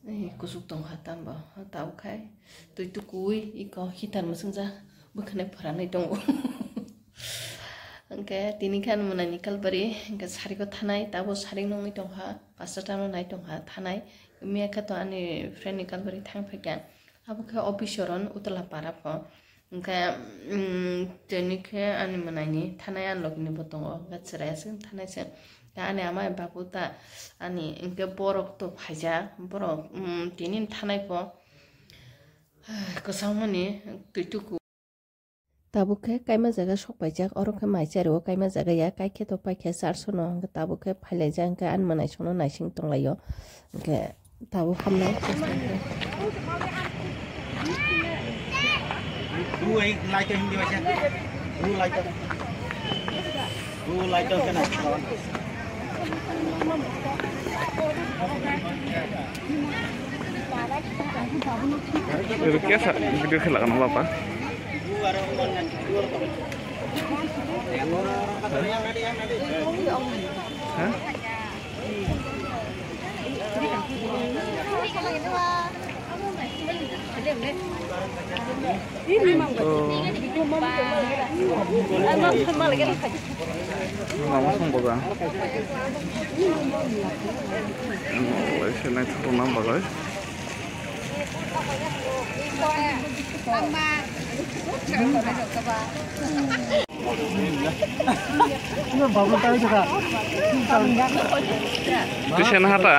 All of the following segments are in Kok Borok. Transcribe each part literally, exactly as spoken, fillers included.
Ai, kusuk tongkha tambo, tabuk khai twi tukui iko heater mwswngjak bwkhwnai phwranai tongo. Hwnkhe tini khe ani mwnaini kalbari hwnkhe sariko thanai, tabuk sarik nungwi tongkha, pasta tamno nai tongkha thanai. Miya khe to ani friend ni kalbari thang phaikha, abo khe office o ron Utla para pho. Hwnkhe, mm, tini khe ani mwnaini thanai ani logi ni bo tongo, hwnkhe chwrai aswk thanai se. Ani ama babu ta ani hwnkhe borok to phaijak, borok, mm, tini thanai pho kwchangmani twi tuku. Tabuk khe kaima jaga sok paijak, oro khe mai chari o kaima jaga ya, kai khe to paikha charso no, hwnkhe tabuk khe phailaijak, hwnkhe ani mwnaisong no naising tonglaio, hwnkhe tabuk hamnai. Itu kesa video khe lagana bapa. Hah? Mama song baga. Lai se nai thok na bagai. Tisen hata.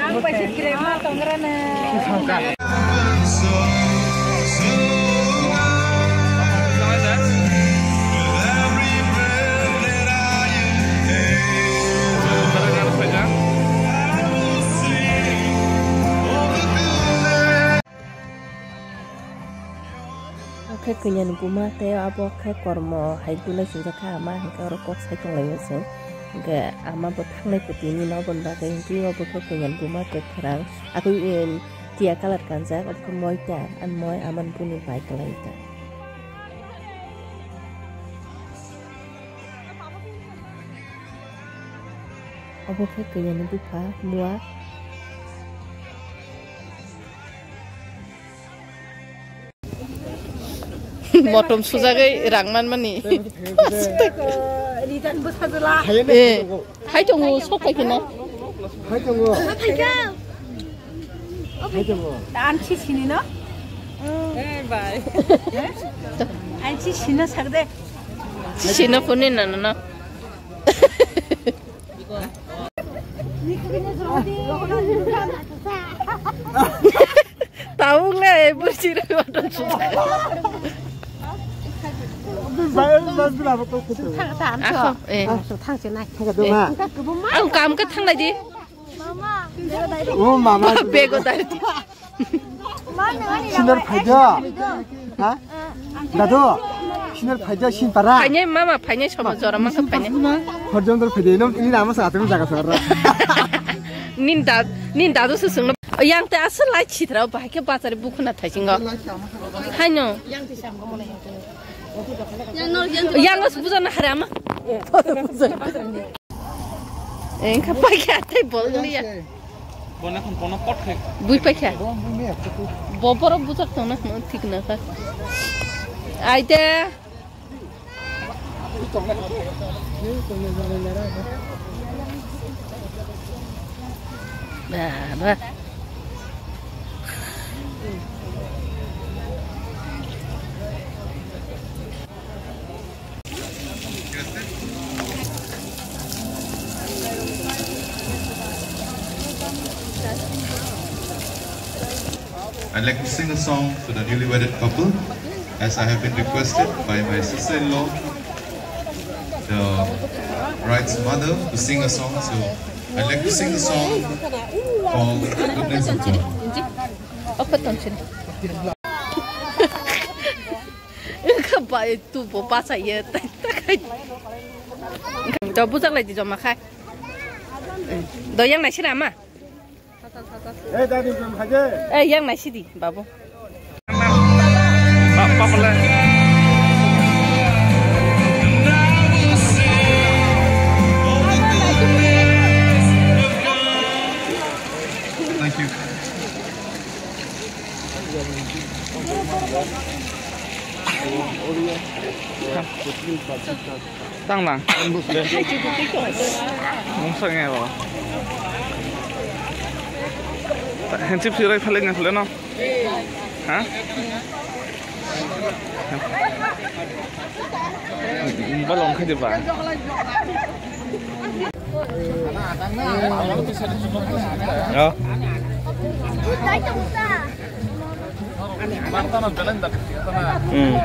Ang paisa kirai ma tongrana. Oke, kwnyan buma tei abo khe kormo hai gulai swijak kha ama, hwnkhe oro kok sai tonglaio chwng. Hwnkhe ama bo thangnai kwtwini nokni bagwi, hwnkhe obo khe kwnyan buma kwkhwrang. Akui, em, tia colour kanjak, obo khe moi ta, ani moi amani buni bai kwlai ta. Obo khe kwnyan ni bupha mua. Motom sujagwi rang manmani. Return bwsajwla. Eh, hai tongo, sok phai kheno. Hai tongo. Hai tongo. An si sini no? Eh, bye. An si sino sak de. Sino phone na na na. Tabuk le, bursi rwi waton sujak. Ako, eh. Ang kam ka thanglai di. O mama. Bego dari di. Sinor phaido. Ha? Dadu, sinor phaido, sin para. Phainai mama, phainai somo jora mangkha phainai. Horjondor phaido, ino, ini nama sa atum jaga sara. Nin dad-, nin dadu susung no. Yang te asal lai chitra, bahai khe bachari bukhuna thaisingo. Haino. Yang os buja na hari ama. Engkha paikha tei bol liya. Bono kon kono pot khai. Bui paikha. Bo borok bujak tongna hwno thik na kha. Aide. Ba, ba. I'd like to sing a song for the newly wedded couple, as I have been requested by my sister-in-law, the bride's mother, to sing a song. So I'd like to sing the song called Goodness of God. Apa tong sini? Engkha bai tu bo bachai ye, tai ta khai. Do bujak lai di joma khai. Do yang nai sira ma? Eh, yang naisidi, babu. Ba-, ba pala. Thank you. Tang lang. Mungsa nge lo. Hansi phi rai phale nge phale no. Ha? Balong khe de ba. Oh. Hmm.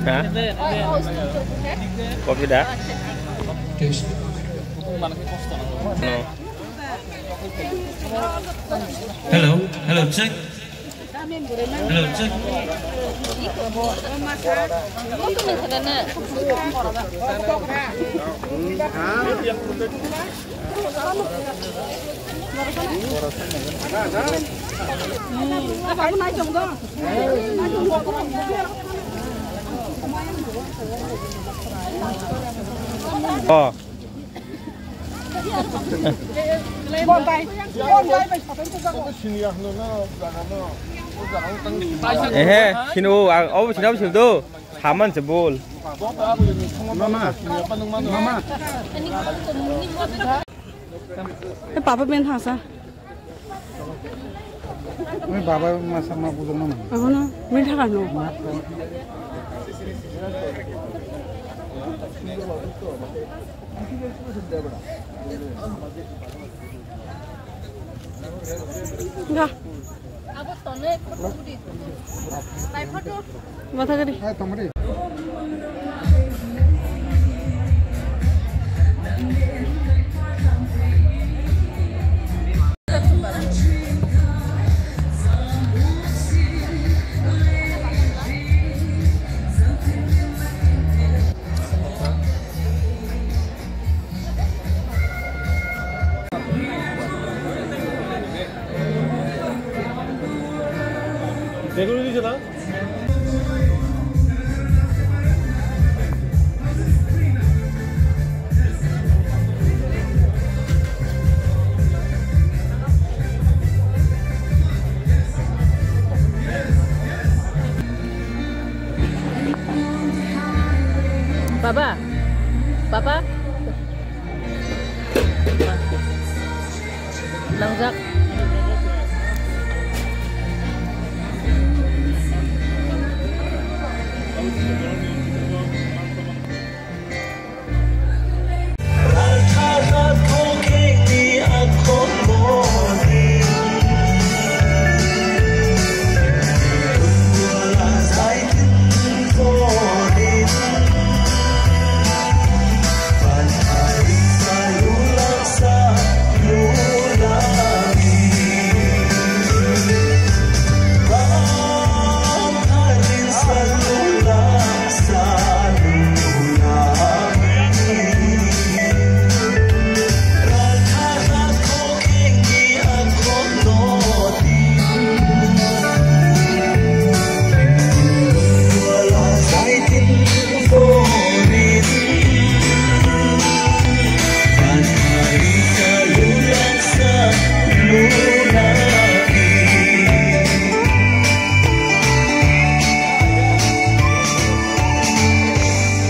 Ha? Kopi da? No. Hello, hello, check. Hello, check. Oh. Ehe, sino, obo sino, obo sino do. Saman se bol. Mama. Mama. Eh, papa ben thangsa. Oi, baba masa ma bujang nama. Abo no, min thangka no. Ga. Matha gari. Baba, baba. Nangjak.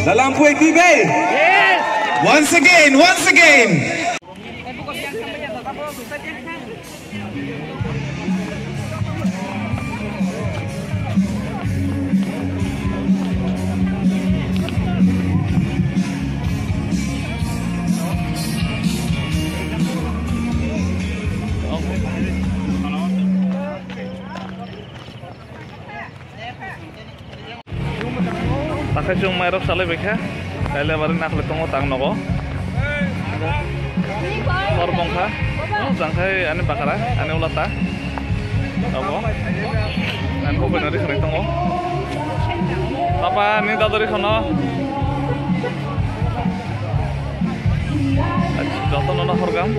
Lalampu A P B. Yes. Once again, once again. Takhai chwng mairok salai bai kha. Kaile bari nakhwlai tongo tang nogo. Hor bongkha. Oh, jangkhai ani bakra, ani ulata. Abo. Ani bubaino ri khwnai tongo. Papa, ni dadori khwno. Jotono no horgam.